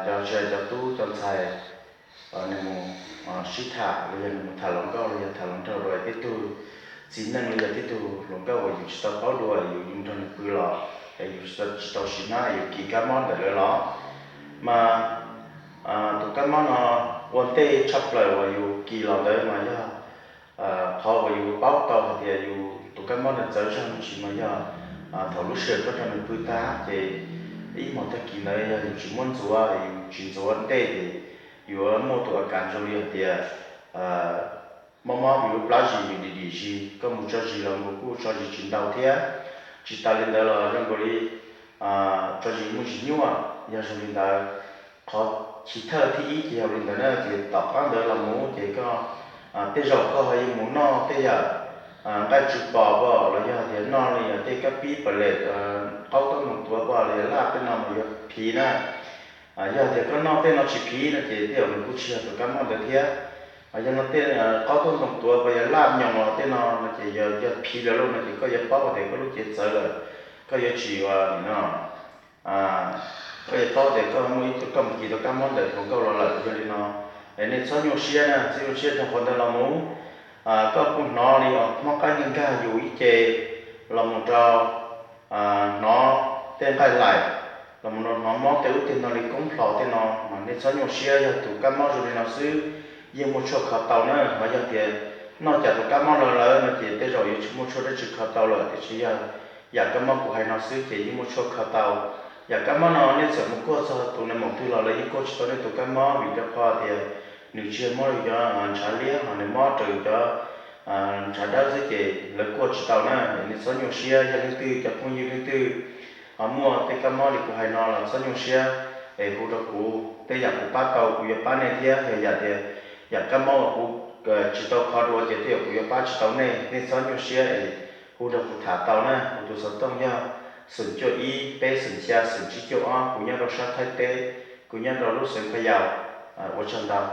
los tsis hais cov tub cov ntxhais, nws mus sib tham los yog nws mus tham hluas nkauj los yog tham hluas nraug rau tib tug txiv neej los yog tib tug hluas nkauj uas yus tsis tau paub dua, yus yuav nrog nws pw los es yus tsis tau sim hnab yus kis kab mob ntawm lawv los. Mas tus kab mob no ua ntej tshaj plaws uas yus kis los ntawd mas yog qhov uas yus paub tau hais tias yus tus kab mob ntawd txawv zog me ntsis mas yog thaum lub sij hawm koj nrog nws pw tag ces ib hmos tag kis ntawd yog yus tsis muab ntxuav, yus tsis ntxuav ntej ces yuav muaj tus a kas zoo li hais tias mob mob yus lub plab zis, yus dim dim zis, koj mus tso zis los nkaus kuj tso zis tsis ntau thiab. Tsis tas li ntawd los zoo nkaus li tso zis muaj zis nyuaj. Yog zoo li ntawd, qhov chiv thawj thib ib ces yog li ntawd na, ces tom qab ntawd los mus ces koj tej zaum koj ho yuav mus noj tej yam nqaij tsw pos pom los yog tias noj li tej kab pib pam lem, qaub taub ntoo tuav pom los yog laj tej no mas yuav phiv na. Yog tias koj noj tej no tsis phiv no ces tej zaum nws kuj tsis yog tus kab mob ntawd thiab. Yog no tej qaub taub ntoo tuav pom yog laj nyoos los tej no no ces yog phiv lawm lauj no ces koj yuav paub tias koj lub cev txawv lawm, koj yuav tsis ua nim no, koj yuav paub tias koj muaj ib tug, koj mus kis tau kab mob ntawm hluas nkauj los lawm. Yog li no es nej txhob nyuaj siab na, txhob nyuaj siab, dhau qhov ntawd los mus koj kuj hnov li os, hmob qaib nkag nkag yus ib ce los mus rau hnov tej nqaij laim, los mus rau hnov mob tej ub tej no li koob hlo tej no mas nej txhob nyuaj siab, yog tus kab mob zoo li no xwb yeej muaj tshuaj kho tau na. Ho yog tias noj cas tus kab mob lawv lawv no ces tej zaum yuav tsis muaj tshuaj dab tsi kho tau lawm, tiam sis yog yam kab mob kuv hais no xwb ces yeej muaj tshuaj kho tau. Yam kab mob no nej txawm mus kuaj txog tus neeg maum twg los lawv yeej kuaj tsis tau nej tus kab mob, vim rau qhov tias nws tsis yog mob rau yus cov ntshav liab, ho nws mob rau yus cov ntshav dawb xwb ces lawv kuaj tsis tau na. Nej txhob nyuaj siab, yog leej twg cov phooj ywg leej twg ho muaj tej kab mob li kuv hais no los txhob nyuaj siab es hu rau kuv, tej yam kuv pab tau kuv yuav pab nej thiab. Yog yam tias yam kab mob uas kuv tsis tau kho dua ces tej zaum kuv yuav pab tsis tau nej, nej txhob nyuaj siab es hu nrog kuv tham tau na. Kuv tus xov tooj yog xoom cuaj ib peb xoom xya xoom tsib cuaj ob, kuv nyob rau sab Thaib teb, kuv nyob rau lub xeev Pha Yau. Ua tsaug ntau.